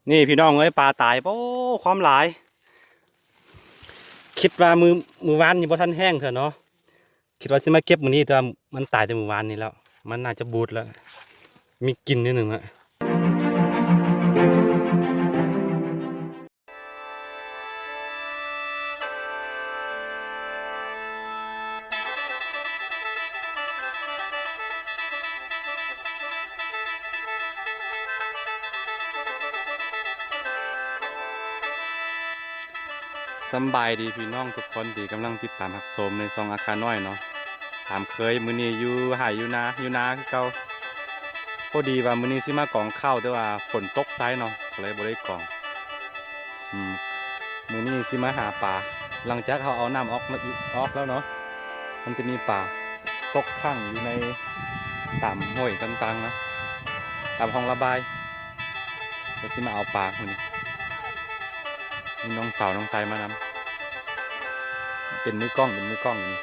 ນີ້ພີ່ນ້ອງເອີຍ ປາຕາຍ ໂອ້ ຄວາມຫຼາຍ ຄິດວ່າມື້ ມື້ວານນີ້ບໍ່ທັນແຫ້ງເທື່ອເນາະ ຄິດວ່າຊິມາເກັບມື້ນີ້ ແຕ່ວ່າມັນຕາຍແຕ່ມື້ວານນີ້ແລ້ວ ມັນໜ້າຈະບູດແລ້ວ ມີກິ່ນນິດໜຶ່ງແລ້ວ. ສຳບາຍດີພີ່ນ້ອງທຸກຄົນທີ່ກຳລັງຕິດຕາມຮັບຊົມໃນຊ່ອງອາຄານ້ອຍເນາະ. ຕາມເຄີຍ ມື້ນີ້ຢູ່ໄຮ່ຢູ່ນາ ຢູ່ນາຄືເກົ່າ. ພໍດີວ່າມື້ນີ້ຊິມາກອງເຂົ້າ ແຕ່ວ່າຝົນຕົກໃສ່ເນາະ ກໍເລີຍບໍ່ໄດ້ກອງ. ອືມ ມື້ນີ້ຊິມາຫາປາ ຫຼັງຈາກເຮົາເອົານ້ຳອອກ ອອກແລ້ວເນາະ ມັນຈະມີປາຕົກຄ້າງຢູ່ໃນຕາມຫ້ວຍຕ່າງໆນະ ຕາມຮ່ອງລະບາຍ ກໍຊິມາເອົາປາມື້ນີ້. ມີນ້ອງສາວນ້ອງຊາຍມານຳ ເປັນມືກ້ອງ ເປັນມືກ້ອງຢູ່ນີ້.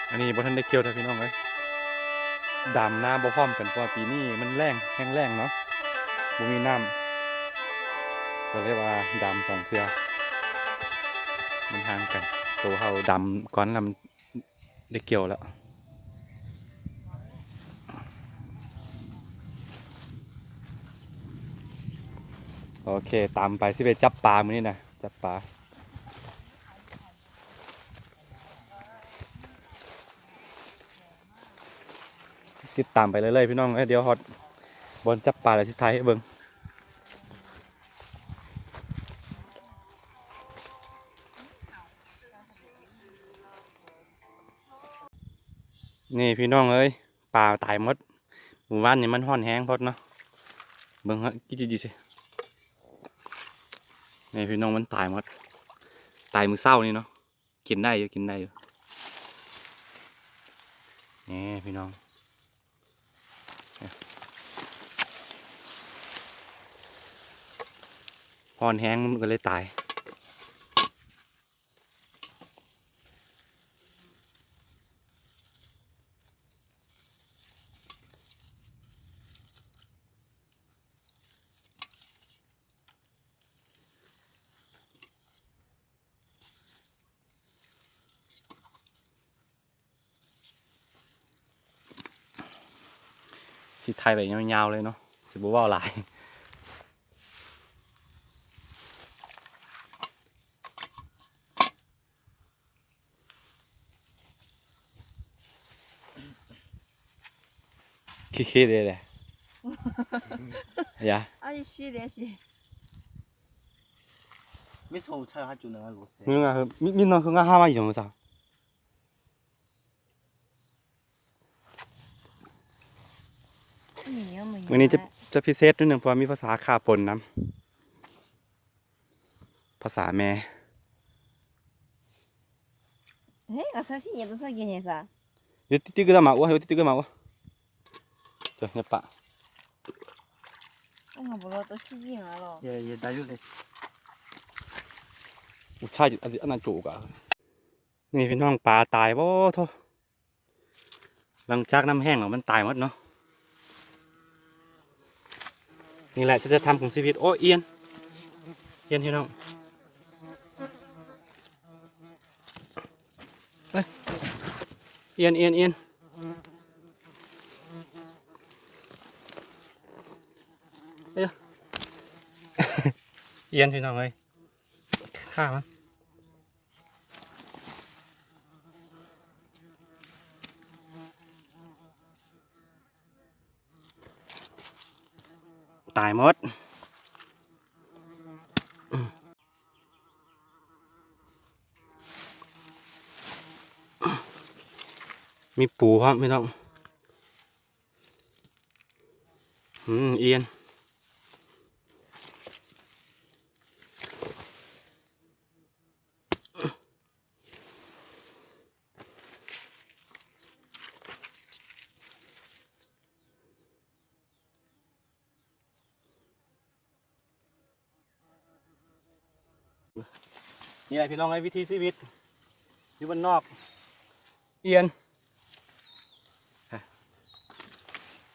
ອັນນີ້ບໍ່ທັນໄດ້ກ່ຽວເທື່ອພີ່ນ້ອງເອີຍ ດຳນາບໍ່ພ້ອມກັນ ເພາະວ່າປີນີ້ມັນແລ້ງ ແຫ້ງແລ້ງເນາະ ບໍ່ມີນ້ຳ ກໍເລີຍວ່າດຳສອງເທື່ອ ມັນຫ່າງກັນ ໂຕເຮົາດຳກ່ອນແລ້ວມັນ ໄດ້ກ່ຽວແລ້ວ. ໂອເຄ ຕາມໄປ ຊິໄປຈັບປາມື້ນີ້ນະ ຈັບປາ ຕິດຕາມໄປເລື້ອຍໆ ພີ່ນ້ອງເອີຍ ດຽວຮອດບ່ອນຈັບປາແລ້ວຊິຖ່າຍໃຫ້ເບິ່ງ. ນີ້ພີ່ນ້ອງເອີຍ ປາຕາຍໝົດ ມື້ວານນີ້ມັນຮ້ອນແຮງໂພດເນາະ ເບິ່ງເຮີ້ຍ ກິດໆໆ ນີ້ພີ່ນ້ອງ ມັນຕາຍໝົດ ຕາຍມື້ເຊົ້ານີ້ເນາະ ກິນໄດ້ຢູ່ ກິນໄດ້ຢູ່ ນີ້ພີ່ນ້ອງ ຮ້ອນແຮງມັນກໍເລີຍຕາຍ. ຊິຖ່າຍໄປຍາວໆເລີຍເນາະ ຊິບໍ່ເວົ້າຫຼາຍ. ຂີ້ເຂດເດ້ ຢາ ອາ ຂີ້ເຂດເດ້ ມີສອງຊາຍຫາຈຸດນັ້ນ ມີງາ ມີ ມີນ້ອງຄືງາຫາມາຢູ່ ມື້ເຊົ້າ. ມື້ນີ້ຈະ ຈະພິເສດໜ້ອຍໜຶ່ງ ເພາະວ່າມີພາສາຂ້າປົນນຳ ພາສາແມ່. ເຮີ້ຍ ອາຊາຊິເຍ ຕ້ອງໃສ່ກິນເຮຊາ Yo te digo la magua, yo te digo la magua. Yo, ya pa. ອາ ບໍ່ລອດ ຕ້ອງຊິຍິງອະຫຼໍ Ya, ya, dale. Ucha, ana chuka. ນີ້ພີ່ນ້ອງ ປາຕາຍ ໂອ້ໂທ ຫຼັງຈາກນ້ຳແຫ້ງແລ້ວມັນຕາຍໝົດເນາະ. ນີ້ແຫຼະສັດຈະທຳຂອງຊີວິດ. ໂອ້ ອຽນ ອຽນພີ່ນ້ອງ ເອີຍ ອຽນ ອຽນ ອຽນ ເອີຍ ອຽນພີ່ນ້ອງເອີຍ ຂ້າມັນ. ຕາຍໝົດ ມີປູພ້ອມພີ່ນ້ອງ. ອືມ ອຽນ. ນີ້ແຫຼະພີ່ນ້ອງເອີຍ ວິຖີຊີວິດຢູ່ບ້ານນອກ ອຽນ ໄປ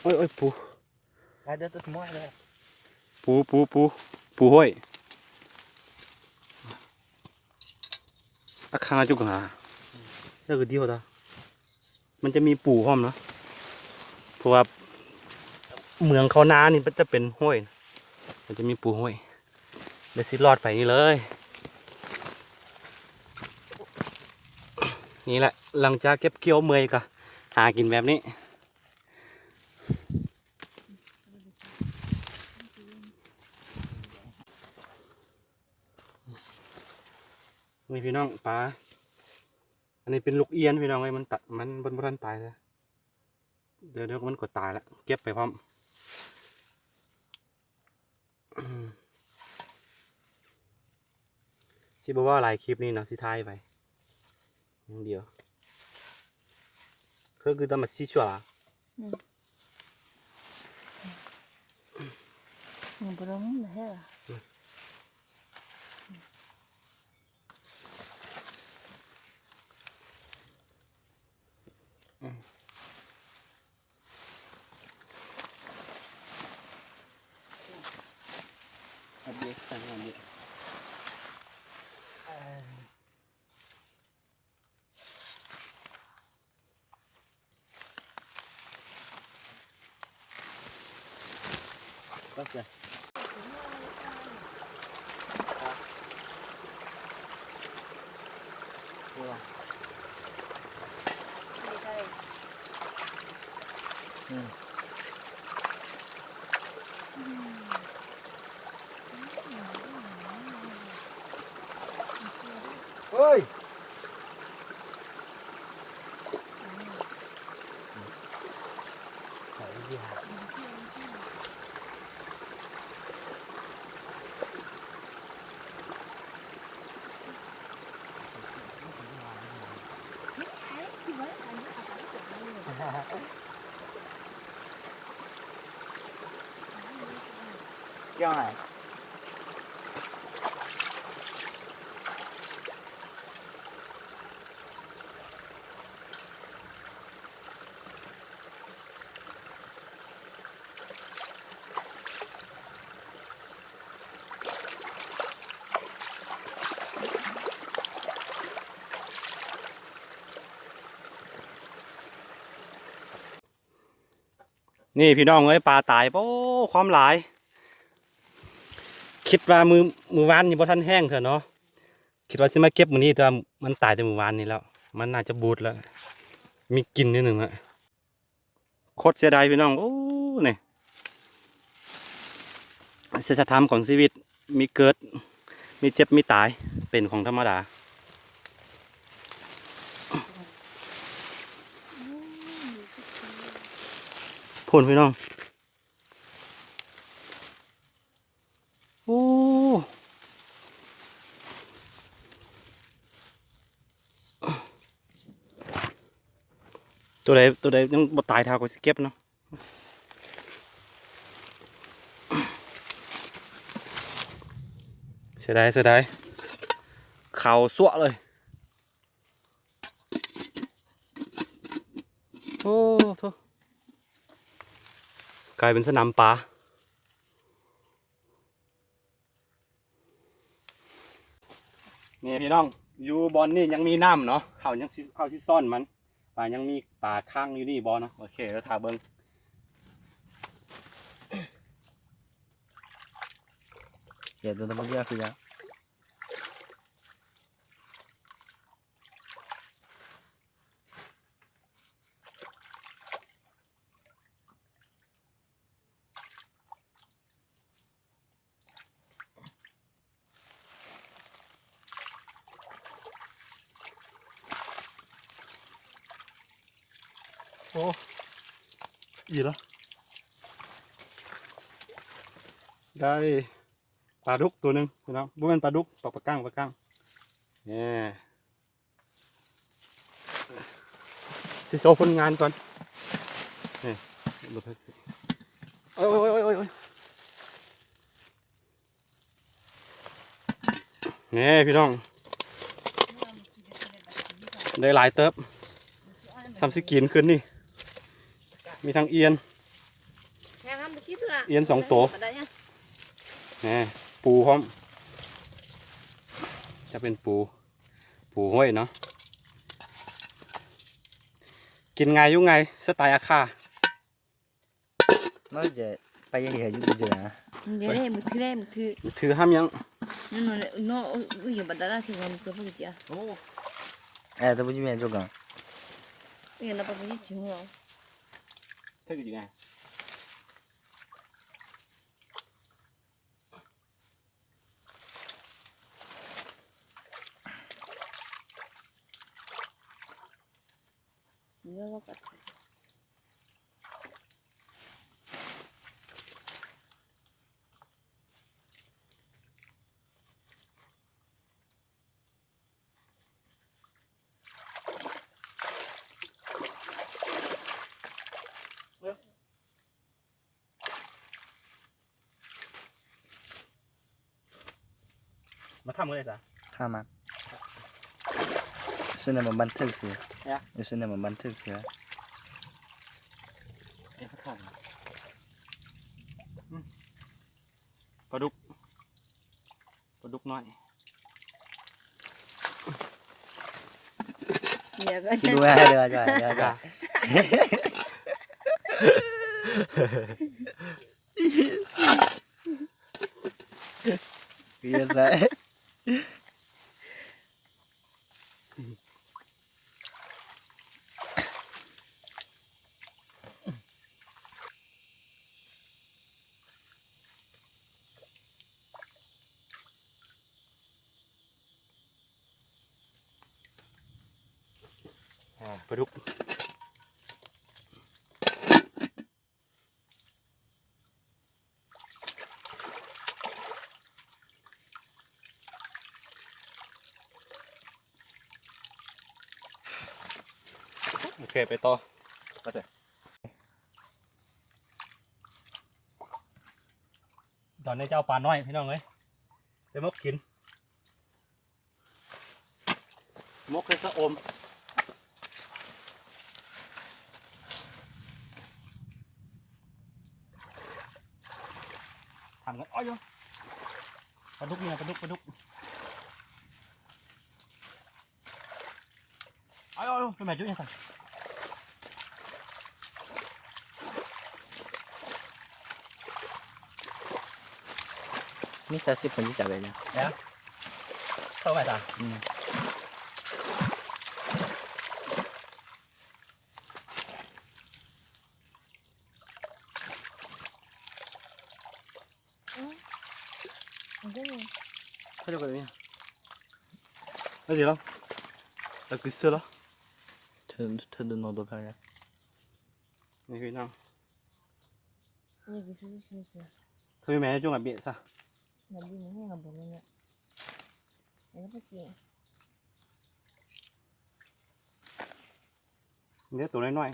ໂອ້ຍ ໂອ້ຍ ປູ Ada tu semua ada. ປູ ປູ ປູ ປູຫ້ວຍ ອາຄາງອາຈຸກຫາ ແລ້ວກໍດຽວຕາ ມັນຈະມີປູພ້ອມເນາະ ເພາະວ່າເມືອງເຂົ້ານານີ້ມັນຈະເປັນຫ້ວຍ ມັນຈະມີປູຫ້ວຍ ແລ້ວຊິລອດໄປນີ້ເລີຍ. ນີ້ແຫຼະ ຫຼັງຈາກເກັບກ່ຽວເມື່ອຍກໍຫາກິນແບບນີ້. ນີ້ພີ່ນ້ອງ ປາ ອັນນີ້ເປັນລູກອຽນພີ່ນ້ອງເອີຍ ມັນຕະ ມັນ ມັນບໍ່ທັນຕາຍເທື່ອ ດຽວ ດຽວມັນກໍຕາຍລະ ເກັບໄປພ້ອມ. ຊິບໍ່ເວົ້າຫຼາຍ ຄລິບນີ້ເນາະ ຊິຖ່າຍໄປຢ່າງດຽວ ເຄີຄືຕາມາຊິຊົ່ວລະ ອືມ ມັນບໍ່ລົງແທ້ລະ ອືມ. ເຮີ້ຍ. ກ່ຽວໃຫ້. ນີ້ພີ່ນ້ອງເອີຍ ປາຕາຍ ໂອ້ ຄວາມຫຼາຍ. ຄິດວ່າມື້ ມື້ວານນີ້ບໍ່ທັນແຫ້ງເທື່ອເນາະ, ຄິດວ່າຊິມາເກັບມື້ນີ້ ແຕ່ວ່າມັນຕາຍແຕ່ມື້ວານນີ້ແລ້ວ, ມັນໜ້າຈະບູດແລ້ວ, ມີກິ່ນນິດໜຶ່ງລະ. ໂຄດເສຍດາຍພີ່ນ້ອງ ໂອ້ ນີ້ ສັດຈະທຳຂອງຊີວິດ ມີເກີດ ມີເຈັບ ມີຕາຍ ເປັນຂອງທຳມະດາ. ພຸ້ນພີ່ນ້ອງ ໂອ້ ໂຕໃດ ໂຕໃດຍັງບໍ່ຕາຍ ຖ້າຂ້ອຍຊິເກັບເນາະ. ເສຍດາຍ ເສຍດາຍ ຂາວຊົ່ວເລີຍ. ໂອ້ໂທ້ ກາຍເປັນສະໜາມປາ. ນີ້ພີ່ນ້ອງ ຢູ່ບ່ອນນີ້ຍັງມີນ້ຳເນາະ, ເຮົາຍັງຊິ ເຮົາຊິຊ້ອນມັນ ວ່າຍັງມີປາຄ້າງຢູ່ນີ້ບໍ່ເນາະ. ໂອເຄ ດຽວຖ້າເບິ່ງ. ເຈົ້າ ໂຕນັ້ນມັນເຍອະຄືຫຍັງ? ໂອ້ ອີ່ລະ ໄດ້ປາດຸກໂຕໜຶ່ງພີ່ນ້ອງ, ບໍ່ແມ່ນປາດຸກ ປາ ປາກັງ ປາກັງ ແນ່. ຊິໂຊຜົນງານກ່ອນ. ນີ້ ໂອ້ຍ ໂອ້ຍ ໂອ້ຍ ໂອ້ຍ ໂອ້ຍ ແນ່ພີ່ນ້ອງ ໄດ້ຫຼາຍເຕີບ. ສ່ຳຊິກິນຄືນນີ້ ມີທັງອ່ຽນ ອ່ຽນສອງໂຕ ແນ່ ປູພ້ອມ ຈະເປັນປູ ປູຫ້ວຍເນາະ. ກິນງ່າຍຢູ່ງ່າຍ ສະໄຕອາຄາ. ມັນຈະໄປເຫືອຢູ່ເດີນະ. ເດ້ ມືຖືເດ້ ມືຖື ມືຖືຫ້າມຍັງ ໂນ ໂນ ໂອ້ຍ ຢູ່ບັນດາລາທີ່ວ່າມັນເກີດບໍ່ເກີດ. ໂອ້ ເອີ ແຕ່ບໍ່ຢູ່ແມ່ນຈົກກະ ເອີ ນະປະຢູ່ຊິຫົວ ເທິງຢູ່ໄງ. ມາທຳກັນເລີຍຊະ ທຳມາ. ສ່ວນໃດມັນບັນທຶກຊື່ ເອີ ສ່ວນໃດມັນບັນທຶກຊື່. ປາດຸກ ປາດຸກນ້ອຍ. ເດີ ເດີ ເດີ ເດີ ເດີ ເດີ. ອ່າ ປາດຸກ. ໂອເຄ ໄປຕໍ່ ໄປເລີຍ. ຕອນນີ້ຈະເອົາປານ້ອຍພີ່ນ້ອງເອີຍ ໄປໝົກກິນ ໝົກໃສ່ຊະອົມ ທຳກັນ ໂອ້ຍ ປາດຸກນີ້ນະ ປາດຸກ ປາດຸກ. ເອົາໆໆ ໄປແມ່ຈຸດຫຍັງຊັ້ນ ມີແຕ່ສິບຄົນຊິຈັບໄດ້ເນາະ ເອີ ເຂົ້າໄປຊະ ອືມ. ອືມ ມັນກໍມີ ເຂົາເຈົ້າກໍມີ ເອົາຊິລອງ ເອົາຄືເສື້ອລະ ເທີ ເທີໂດນໂນໂດກາຍາ ນີ້ຄືນ້ຳ ນີ້ຄືເສື້ອ ເທີແມ່ຈຸງອະເບະຊະ ມັນດີມັນແຮງອະບໍ່ແມ່ນເນາະ ແລ້ວກໍຊິ ເດ້ ໂຕນ້ອຍ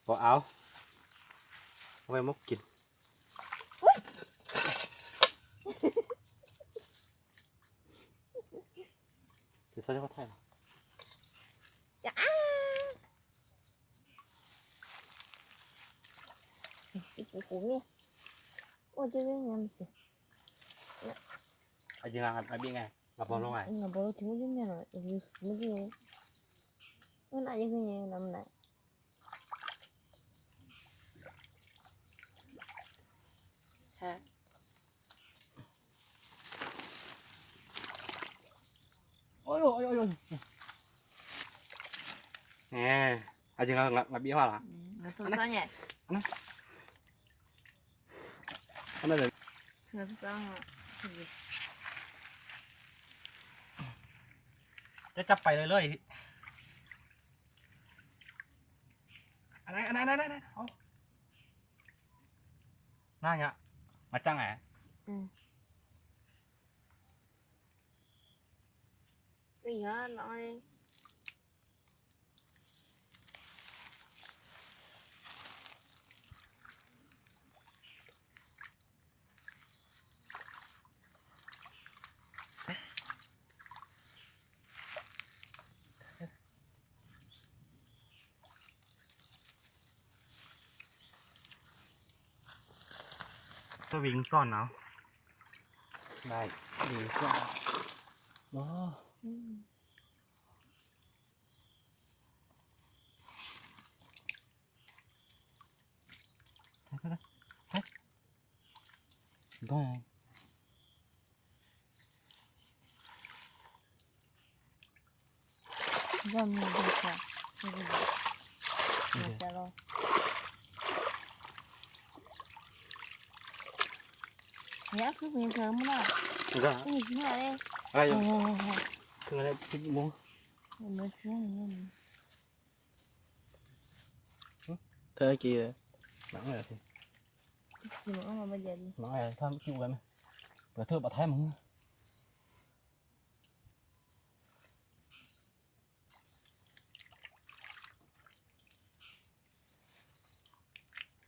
ໆ ບໍ່ເອົາ ເອົາໄວ້ໝົກກິນ ເດຊາຈະມາຖ່າຍ ໂອ້ຍ ເຈັບແຮງຍາມຊິ ອາຈິງອາ ອາບິງໄງ ອາບອລງໄງ ອືມ ອາບອລງ ເອີ ມັນອາດຈະຄືນຳນະ ໂອ້ຍ ໂອ້ຍ ໂອ້ຍ ໂອ້ຍ ແໝ ອາຈິງອາ ອາບິງວ່າລະ ອືມ ອັນນັ້ນ ອັນນັ້ນເລີຍ ຈະຈັບໄປເລື້ອຍໆ ອັນນັ້ນ ອັນນັ້ນ ອັນນັ້ນ ເອົາ ໜ້າຍະ ມາຈັງແອ ອືມ. ສະວິງຊ້ອນເອົາ ໄດ້ ສະວິງຊ້ອນ ໂອ້ ອືມ. ໄດ້ ບໍ່ມີເດ້ ເຮັດໄດ້ບໍ່ ໂອເຄ ຈະລອງ ເນຍ ຄືມີເພິ່ມນະ ໄດ້ ນີ້ຊິຫາເດ້ ໄດ້ຢູ່ ເອີ ເອີ ເອີ ເອີ ຄືໄດ້ ຄືບໍ່ ເອີ ເອີ ຄື ເທື່ອກີ້ ໜັງເລີຍ ຊິມາເອົາມາບັດດຽວນີ້ ໜັງເລີຍ ຖ້າຄິວກັນ ເປີດເທີບບໍ່ໄທມັນ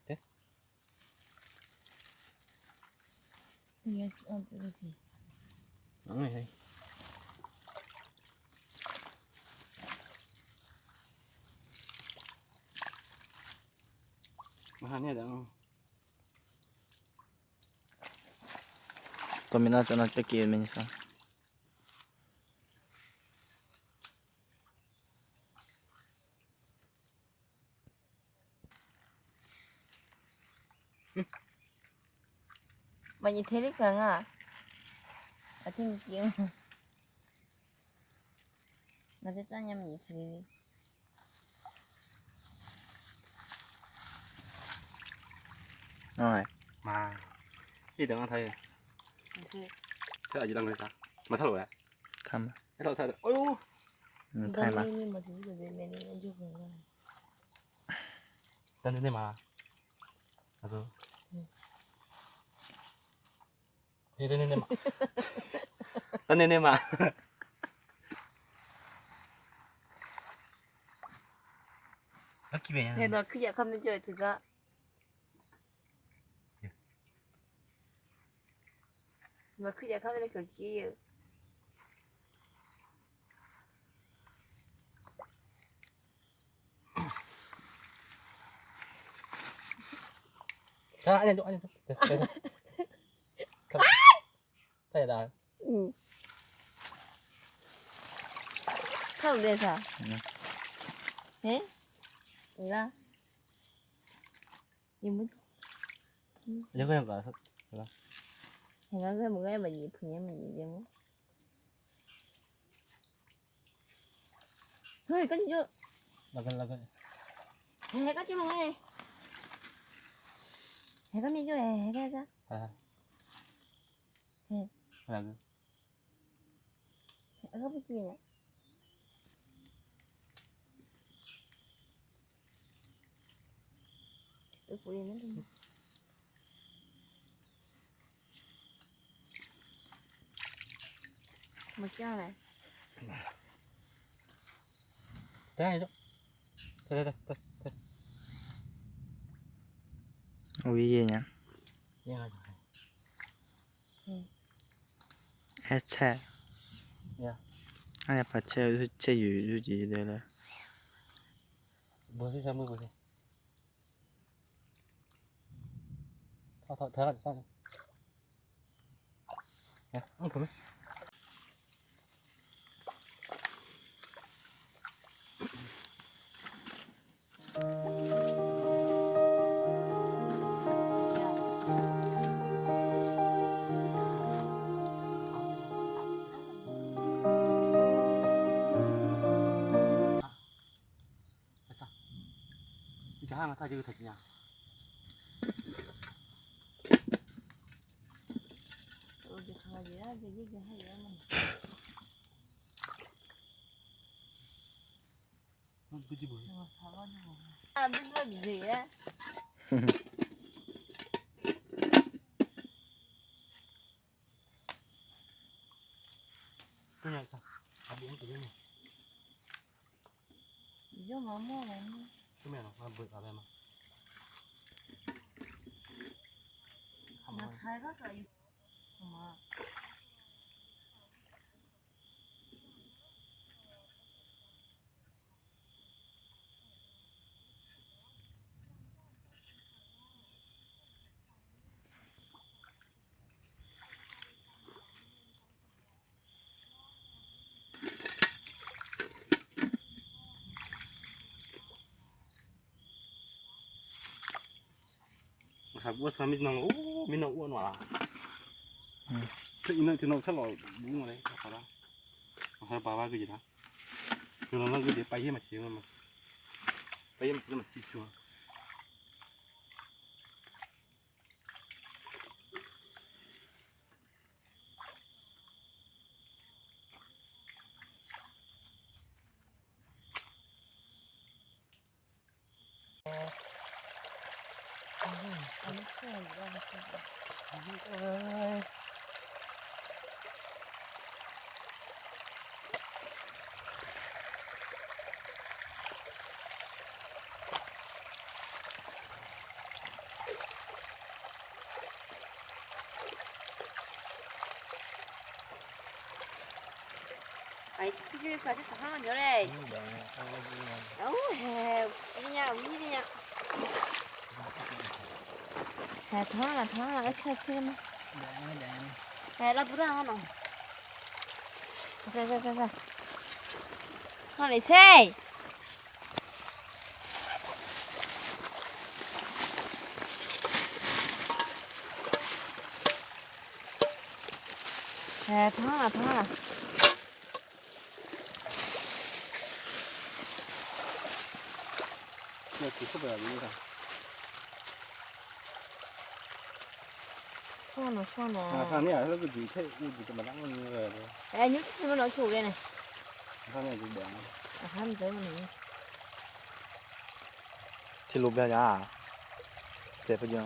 ເດ້ ເນຍ ຊິອອກໄປເລີຍ ເອົາໄວ້ໃຫ້ ມາຫາແນວໃດເນາະ ໂຕມີໜ້າຈະໜ້າຈະເກມແມ່ນຊະ ມັນອີເທລິກະງາ ອາທິມກິງ ມັນຈະຈັງຍາມອີເທລິ ໂອ້ຍ ມາ ອີ່ດັງໄທ ເທ ເທອາດຈະດັງເລີຍຊະ ມາເທົ່າແຫຼະ ທຳ ໃຫ້ເທົ່າ ເທົ່າ ໂອ້ຍ ອືມ ຖ່າຍມາ ຕອນນີ້ມາ ອາໂຕ ເດ ເດ ເດ ມາ ຕອນນີ້ມາ. He no, kija kame joi tiga. No, kija kame le ko kiyo. Ta, anya, anya. Ta, ta, ta. อืม เข้าเลยค่ะ อืม เฮ้ย นี่ละ ยังไม่ ยังก็ยังก็ เห็นไหม ก็มันก็มันหยิบ อย่างเงี้ย มันหยิบ อย่างเงี้ย เฮ้ย ก็เยอะ แล้วก็ แล้วก็ เฮ้ย ก็จะมองไง เฮ้ย ก็มีอยู่ เฮ้ย ก็จะ อ่า เฮ้ย แล้วก็ เฮ้ย ก็ไปกินอ่ะ เออ กูยังไม่ได้ มาเจ้าอะไร ได้ลูก ได้ ได้ ได้ ได้ โอ้ย เย็นเนี่ย เย็นอะไร อืม แอดแชร์ เนี่ย อันนี้ปะแชร์ แชร์อยู่ อยู่ดีเลย บ่สิใช้มือบ่สิ ถอด ถอด ถอด ถอด นะ เอาผม Sa gua sa mit nang, oh, mit nang uan wala. Hmm. Sa ina ti nang sa lo bu ngale ka pala. Sa baba ke jita. Ke lo nang ke je pa ye ma si ma. Pa ye ma si ma si sua. Ai, si ke ka ta ha nyo le. Au, he, nya, wi nya. He, ta la, ta la, ka se ma. He, la pura ha no. Ka, ka, ka, ka. Ha le sei. He, ta la, ta la. Io ti so bra di ta. Sono, sono. Ah, ta ni a lo ke di te, u di ke ma dang ni le. Eh, ni ti ma lo chu le ne. Ta ni di ba. Ah, han de ni. Ti lo ba ya. Te pa ya.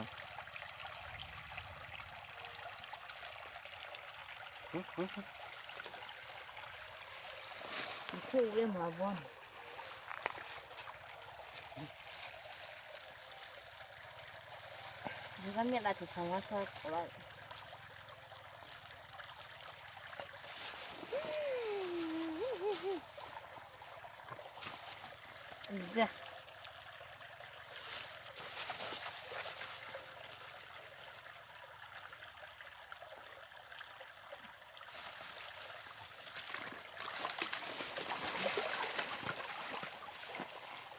Hm, hm, hm. Chu le ma bon. Ni kan miet lah tu sama sa kalau. Jah.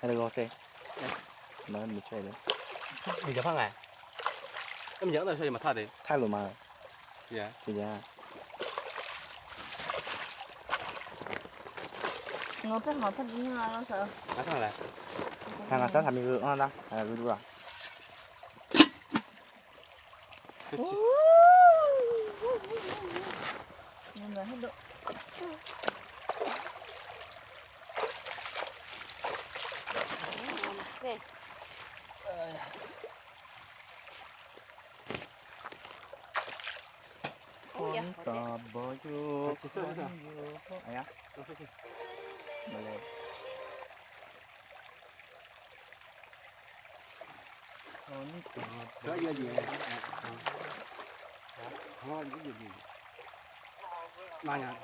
Hello, Jose. Mana ni saya dah? Ni dah pangai. Em, jangan tak saya mata deh. Thai lo ma. Ya. Tidak. Ngapa ngapa ni ngapa sa? Ngapa lah? Ngapa sa kami lu ngapa? Lu dua. Ayah.